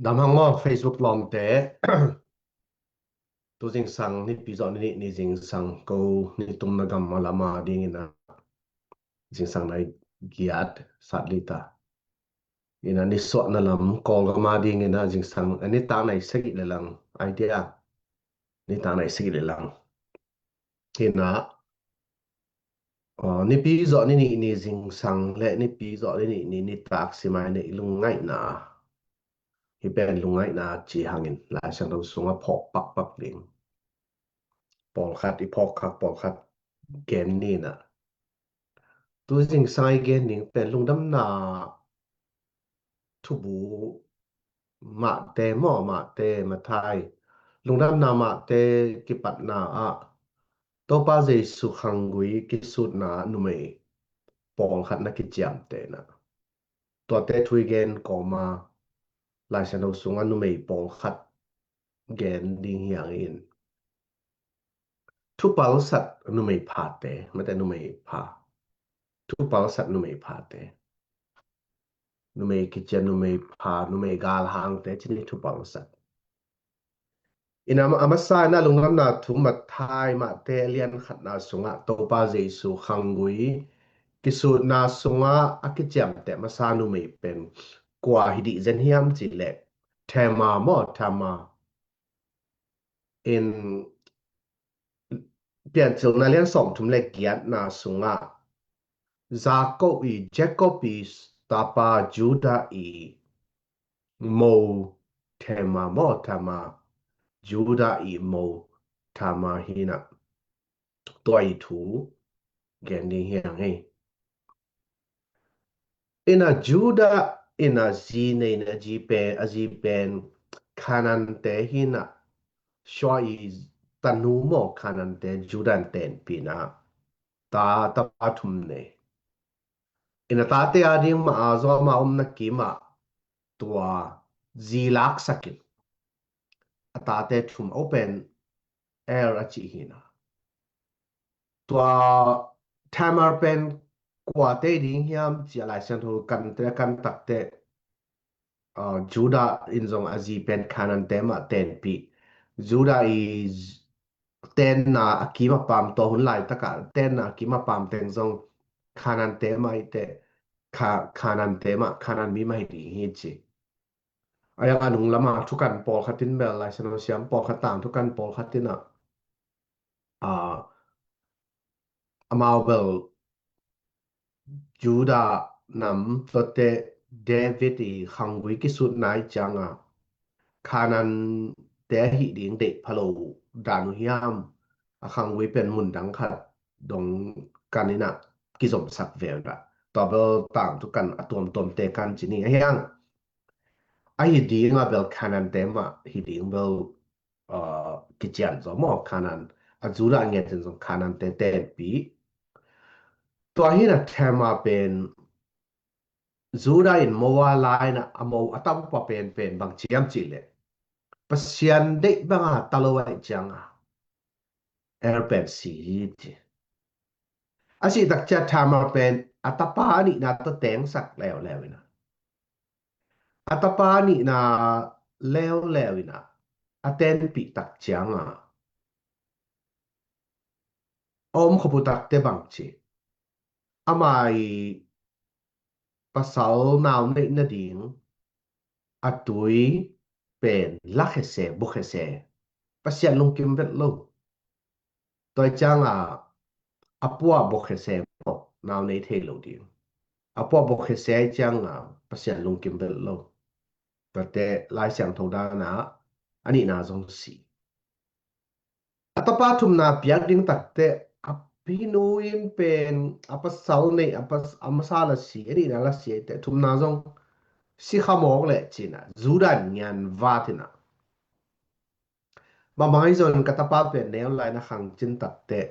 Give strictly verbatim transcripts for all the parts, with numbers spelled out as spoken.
Dam hang maw, Facebook lawmte. Tu zingsang, nipi zawh ni nih ni zingsang, ko nitumna gam a lam a dingin a zingsang nai giat sat lita. Ina nisuahna lam Kawlgam a dingin a zingsang, a nitak nai sagih le lang, idea. Nitak nai sagih le lang. Hina, aw, nipi zawh ni nih ni zingsang le nipi zawh ni nih ni nitak simai nih lungngaihna. Hi pen lungngaihna ci hangin Lai Siangtho sungah phawk pakpak ding. Pawlkhat i phawk khak pawlkhat gen nina. Tu zingsang i gen ding pen lungdamna thubu Mate maw, Mate, Mathai. Lungdamna Mate kipatna ah Topa Jesu khanggui kisutna numei pawlkhat na kiciamtehna. Tuate thu i gen kawma Lai Siangtho sungah numei pawlkhat gen ding hi hangin. Thupalsat numei phate, mate numei pha. Thupalsat numei phate. Numei kician, numei pha, numei galhangte cini thupalsat. Ina a masa ina lungdamna thu Mathai, Mate lian khatna sungah Topa Jesu khanggui kisutna sungah a kiciamteh masa numei pen kua hi dih zen hiam cileh Thema maw, Thema. In Piancilna lian sawmthum le giatna sungah Jacob i, Jacob i tapa Judah i mo Thema maw, Thema, Judah i mo Thema hina. Tua i thu gen ding hi hang hi. Ina Judah ina zi nei na zi pen, a zi pen Kanante hina. Sua i tanu maw Kanante Judah in tenpina. Ta, tapa thum nei. Ina tate a ding ma a zaw ma omna kima tua zi laksakin. A tate thum open air a cih hina. Tua Tamar pen kuate ding hiam cia Lai Siangtho kan te kan takte, ah, Judah in zong a zi pen Kanante mah tenpih. Judah i tenna a kim a pam tua hun laitaka tenna a kim a pam teng zong Kanante mah i te Ka-, Kanante mah, Kanan mi mah hi ding hi ci. A yang a nung lama thukan pawlkhat in bel Lai Siangtho siam pawlkhat tang thukan pawlkhat in a, a, amau bel Judah nam tuate David i khanggui kisut nai cianga Kanante ahi ding deih phalo dan uh hiam a khanggui pen mundang khat dong kan ina kizomsak ve uh da. Tua bel tang thukan a tuamtuamte kan ci ni a hiang. Ahi ding a bel Kanante mah hi ding bel, ah, kician zaw maw Kanan. A Judah ngetin zong Kanante tenpih. Tua hina Thema pen Judah in mo a laina a mo a tampa penpen bang ciam cih leh Pasian deih banga talo aih cianga. Er pen si hi ci. A sih takcia Tamar pen a tapa a nihna tawh tengsak leuleu ina. A tapa a nihna leuleu ina a tenpih tak cianga a om khuapu takte bang ci. Ama i pasal nau neih nading a tui pen lakhese, bukhese. Pasian lungkim vet lo. Tua cianga a pua bukhese maw, nau nei thei lo ding. A pua bukhese cianga Pasian lungkim vet lo. Tuate Lai Siangtho dana a nihna zong si. A tapa thumna piak ding takte a pinu in pen a pasal nei a, pas, a masa la si, a nihna la si te thumna zong si kha mawk leh cina Judah in ngian vat ina. Bangmah hi zongin ka tapa pen neu lai na khang cin takte,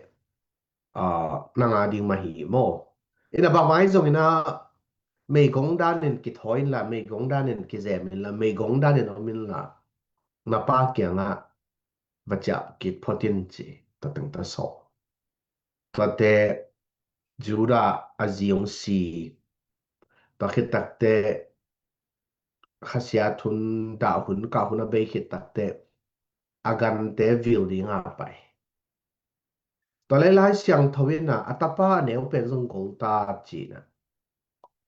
ah, nanga ding mah hi maw. Ina bangmah hi zongin a meigong danin kithawi inla, meigong danin kizem inla, meigong danin om inla, na pa kiangah va ciah kit phot in ci, tua teng ta sawh. Tuate Judah a zi hong si, tua khit takte khasiat hun, dah hun, kah hun a bei khit takteh a gante vil dinga pai. Tua leh Lai Siangtho in ah a tapa a neu pen zong gol ta ci-in ah,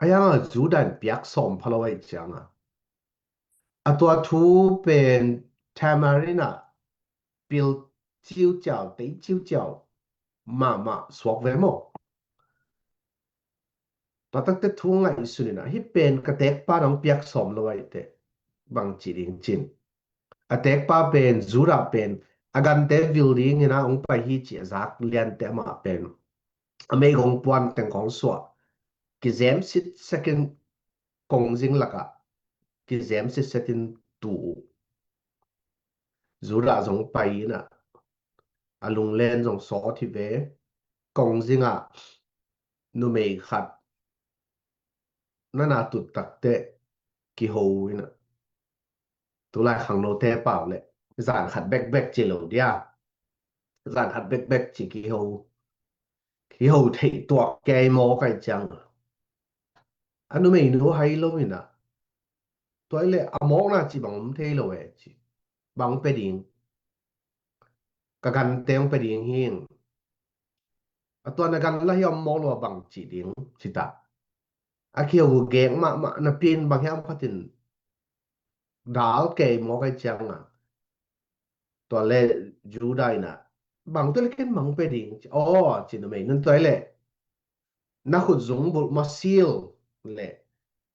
a hiangah Judah in piak sawm pha lo ahih ciangah, a tua thu pen Tamar in ah pil ciuciau, tei ciuciau mahmah suak ve maw? Tua takteh thu ngaihsun in ah, hih pen ka tekpa nong piak sawm lo ahih teh bang ci ding ci-in, a tekpa pen, Judah pen a gante vil dingin ah hong pai hi ci a zak liante amah pen a meigong puan teng khawng suah, kizem sitsetin, kongzing lakah kizem sitsetin tu uh. Judah zong pai in ah, a lunglen zong sawt hi ve. Kongzing ah numei khat na na tut takteh kiho in ah, tulai khangnote pau leh zan khat bekbek ci lo dia, zan khat bekbek ci kiho, kiho theih tuak kei maw, ka hih ciang a numeinu hai lo in ah, tua hi leh a mawkna cih bang om thei lo e ci. Bang pe ding? Ka gante hong pe ding hi ing. A tua na gan lah hi om mawk lo a bang ci ding ci ta. A kiho uh gek mahmah, napi in bang hiam khat in dal kei maw, ka hih ciangah, tua leh Judah in ah, bang tua leh ken bang pe ding ci. Aw ci, numeinu in tua hi leh na khut zungbulh maw, seal leh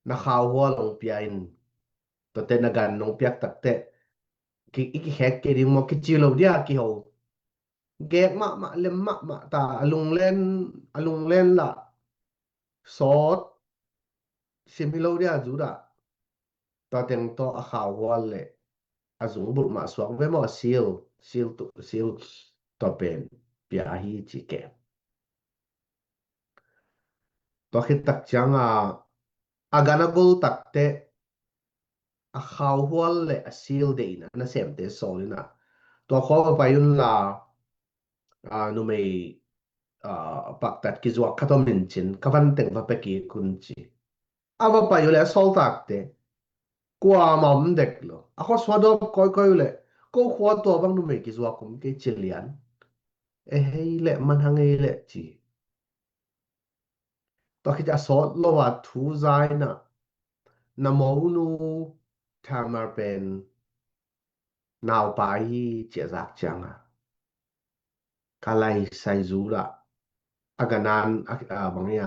na khauhual hong pia in, tua teh na gan nong piak takteh ki, i kikhek kei ding maw, kici lo dia kiho. Gek mahmah, lem mahmah ta, a lunglen, a lunglen lah sawt sim hi lo dia Judah. Tua teng tawh a khauhual leh a zungbulh mah suak ve maw, a seal, seal tu, seal tua pen pia hi ci ke. Tua khit tak ciangah a gan a gol takteh a khauhual leh a seal deih in ah nasemte sawl in ah, tua khua va pai un la, a, numei, a, paktat kizuak khat om in cin, ka van teng va pia kik un ci. A va pai uh leh a sawltakte kuamah om dek lo. A khuasuah dawp kawikawi uh leh, ko khua tua bang numei kizuak om kei ci lian. E hei leh, man hang ei leh ci. Tua khit a sawt lo a thu za in ah, na monu Tamar pen naupai hi ci a zak ciangah, ka lai sai Judah, a ganan, a, a bang ia,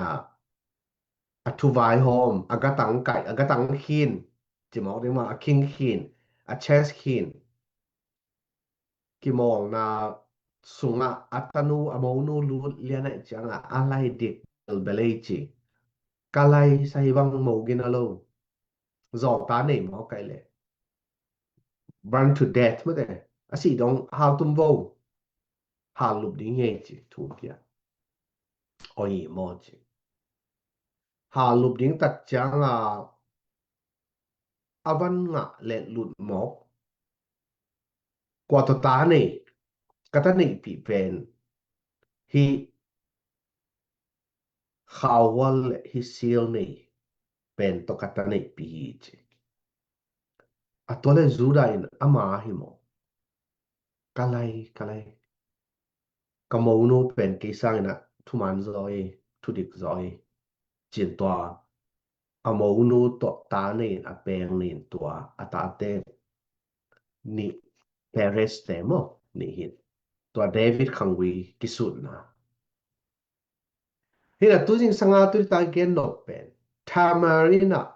a thu vaihawm, a gatang kaih, a gatang khin, ci mawk ding mah, a khing khin, a chest khin, kimawlna sungah a tanu, a monu lut lian ahih ciangah a lai dik belbel ei ci. Ka lai sai bang mo gina lo. Zawlta nei mawk kei leh, burn to death mate, a sih dong hal tum vo. Hal lup ding hi ei ci, thu kia. Oi maw ci. Hal lup ding tak ciangah a van ngah leh lut mawk. Kua tawh ta nei? Ka ta neihpih pen hih khauhual leh hih seal nei pen tawh ka ta neihpih hi ci. A tua leh Judah in ama hi maw? Ka lai, ka lai. Ka monu pen kei sangin ah thuman zaw hi, thudik zaw hi. Cin tua a monu tawh ta nei in, a peng nei in, tua a tate nih, Perez te maw, nih hi. Tua David khanggui kisutna. Hi in ah tu zingsang a tu ta gen nop pen, Tamar in ah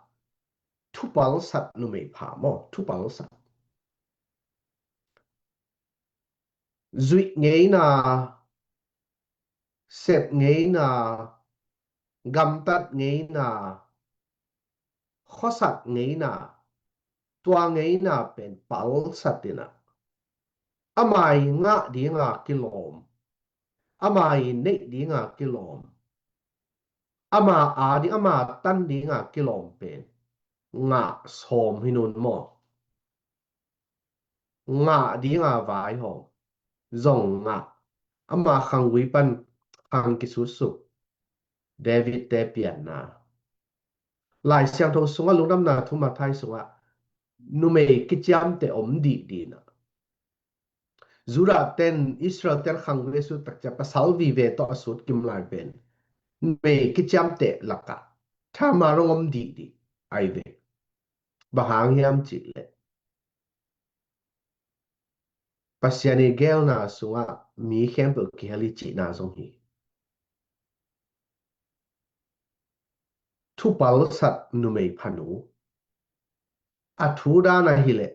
thupalsat numei pha maw, thupalsat. Zuih ngeina, sep ngeina, gamtat ngeina, khuasak ngeina, tua ngeina pen palsat in ah, ama i ngah dinga kilawm, ama i neih dinga kilawm, ama a ding, ama tan dinga kilawm pen ngah sawm hi un maw? Ngah dinga vaihawm, zong ngah, ama khanggui pan khang kisutsuk, David te pianna. Lai Siangtho sungah, Lungdamna Thu Matthai sungah numei kiciamteh om dihdih na. Judah ten, Israel ten khang ve sut takcia pasal vive tawh a sut kim lai pen numei kiciamteh lakah Tamar hong om dihdih ai ve. Bang hang hiam cih leh Pasian i geelna sungah mi khempeuh kihel i cihna zong hi. Thupalsat numei phanu. A thu dan ahi leh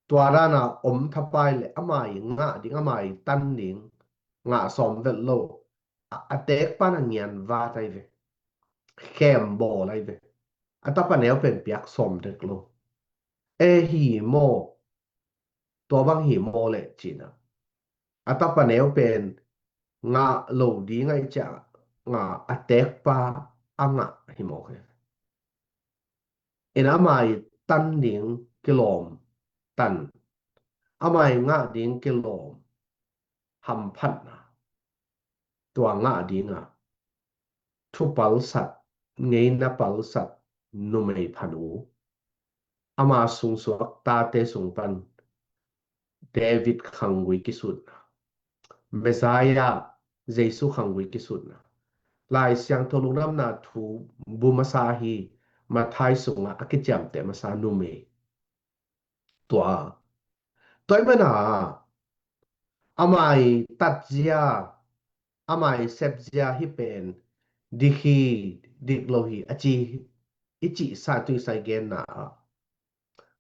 tua dan a om thapai leh ama i ngah ding, ama i tan ding ngah sawm vet lo. A, a teek pan a ngian vat ai ve. Khem bawl ai ve. A tapa neu pen piak sawm dek lo. E hi maw? Tua bang hi maw leh cina. A tapa neu pen ngah lo ding ai cia ngah a teekpa a ngah hi maw khe. In ama i tan ding kilawm tan. Ama i ngah ding kilawm hamphatna. Tua ngah dinga thupalsat, ngeina palsat numei phanu. Ama sungsuak tate sung pan David khanggui kisutna. Messiah Jesu khanggui kisutna. Lai Siangtho lungdamna thu bu masa hi Matthai sungah a kiciamteh masa numei. Tua. Tua i mana ama i tatzia, ama i sepzia hi pen dik hi, dik lo hi a ci, i cih sa tui sai genna ah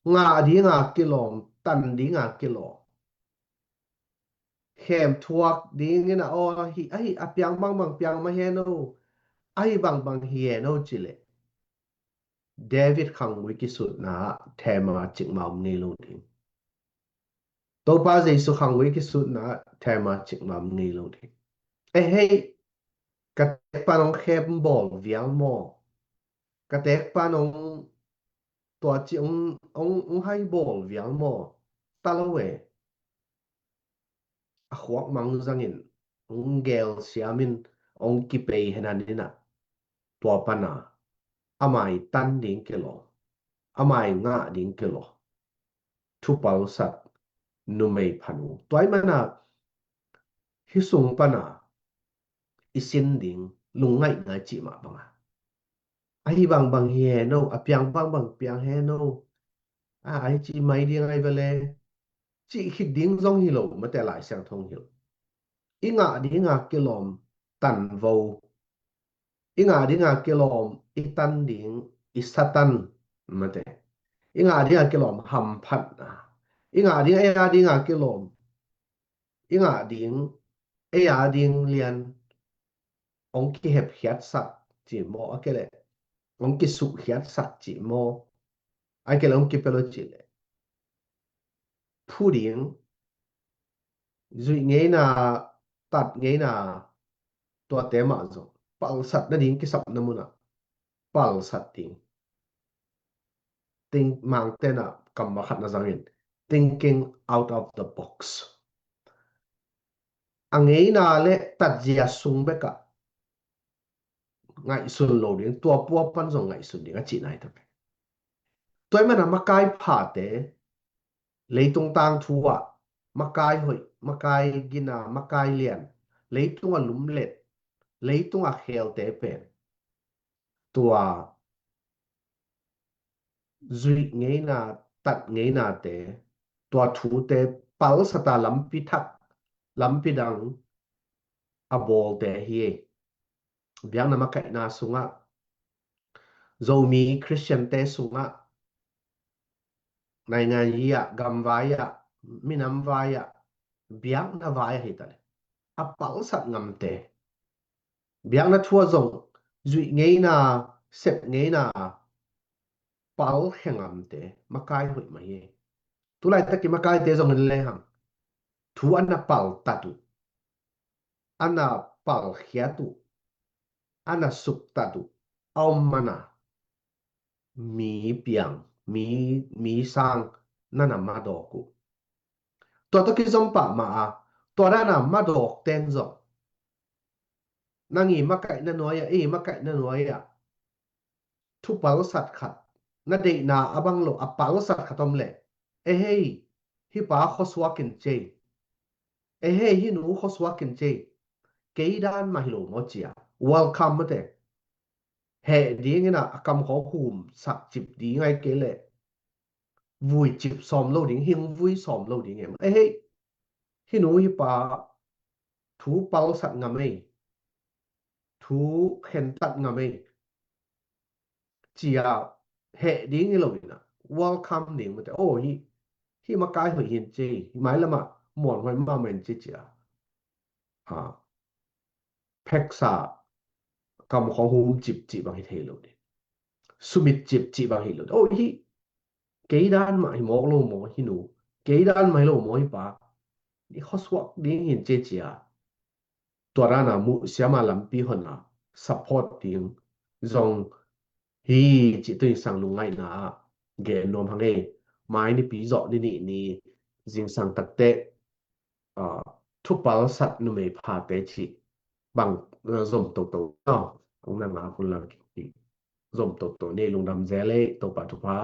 ngah dinga kilawm, tan dinga kilawm. Khem thuak dingin a aw ahi, ahi a piang bangbang piang mah hen o, ahi bangbang hi hen o ci leh David khanggui kisutna ah thema cikmah om ngei lo ding. Topa Jesu khanggui kisutna ah thema cikmah om ngei lo ding. E hei, ka teekpan hong khem bawl vial maw? Ka teekpan hong tua ci hong, hong, hong hai bawl vial maw? Ta lo e. A khuak mang zangin hong gel siamin hong kipei henan inah tua pana ama i tan ding kilawm, ama i ngah ding kilawm. Thupalsat numei phanu. Tua i mana hi sung pana i sin ding lungngaihna i cih mah banga ahi bangbang hi hen o, a piang bangbang piang hen o. A, ahi cih mai ding ahi vele. Cih khit ding zong hi lo mate Lai Siangtho hi lo. I ngah dinga kilawm tanvo. I ngah dinga kilawm i tan ding i satan mate. I ngah dinga kilawm hamphatna. I ngah ding, ei a dinga kilawm. I ngah ding, ei a ding lian. Hong kihepkhiatsak cih maw, a kei leh hong kisuhkhiatsak cih maw, a kei leh hong kipia lo cih leh phu ding, zuih ngeina, tat ngeina, tuate mah zong palsat nading kisapna munah palsat ding. Think, Mangte na kammal khat na zangin thinking out of the box. A ngeina le tatzia sung bekah ngaihsun lo ding, tua pua pan zong ngaihsun ding a cihna hi ta ve. Tua i mana makai phate, leitung tangthu ah makai hoih, makai gina, makai lian, leitung a lumlet, leitung a khelte pen tua zuih ngeina, tat ngeinate, tua thute palsata lampi thak, lampi dang a bawlte hi. Biakna makaihna sungah, Zomi Khristiante sungah, naingan yi ah, gamvai ah, minam vai ah, biakna vai ah hi ta le a palsat ngamte. Biakna thu ah zong zuih ngeina, sep ngeina, palkhe ngamte makai hoih mah hi. Tulaitak i makaite zong in lehang thu a na paltat uh, a na palkhiat uh, a na suktat uh a om mana mi piang, mi, mi sang na na madawk uh. Tua tawh kizom pah ma a, tua dana madawk ten zong nang i makaihna nuai ah, i makaihna nuai ah thupalsat khat na deihna a bang lo a palsat khat om leh, "Ehei, hih pa khuasuak in cei. Ehei, hih nu khuasuak in cei. Kei dan mah hi lo maw?" ci-a, welcome mate. Heh dingin a kamkhawng humsak cip ding ahih kei leh vui cip sawm lo ding, hing vui sawm lo ding e. "Ehei, hih nu hih pa thu palsat ngam ei, thu khentat ngam ei," ci-a heh ding hi lo in a, welcome ding mate. "Oh, hih, hih makai hoih hi in cei, hih mailam ah muanhuai mahmah in cei," ci-a, a, pheksa, kamkhawng hum cipcip bang hi thei lo ding, sumit cipcip bang hi lo ding. "Oh, hih kei dan mah hi mawk lo maw, hih nu? Kei dan mah hi lo maw, hih pa? Hih khuasuak ding hi in cei," ci-a, tua dan a muh siam a lampi hon a support ding zong hi, cih tuni sang lungngaihna ah gen nuam hang ei. Mai Nipi zawh ni nih ni zingsang takteh, a, thu palsat numei phate cih bang, a, zom toto, a, ang na ngak un lang ki, zom toto ni, lungdam zel ei, Topa thupha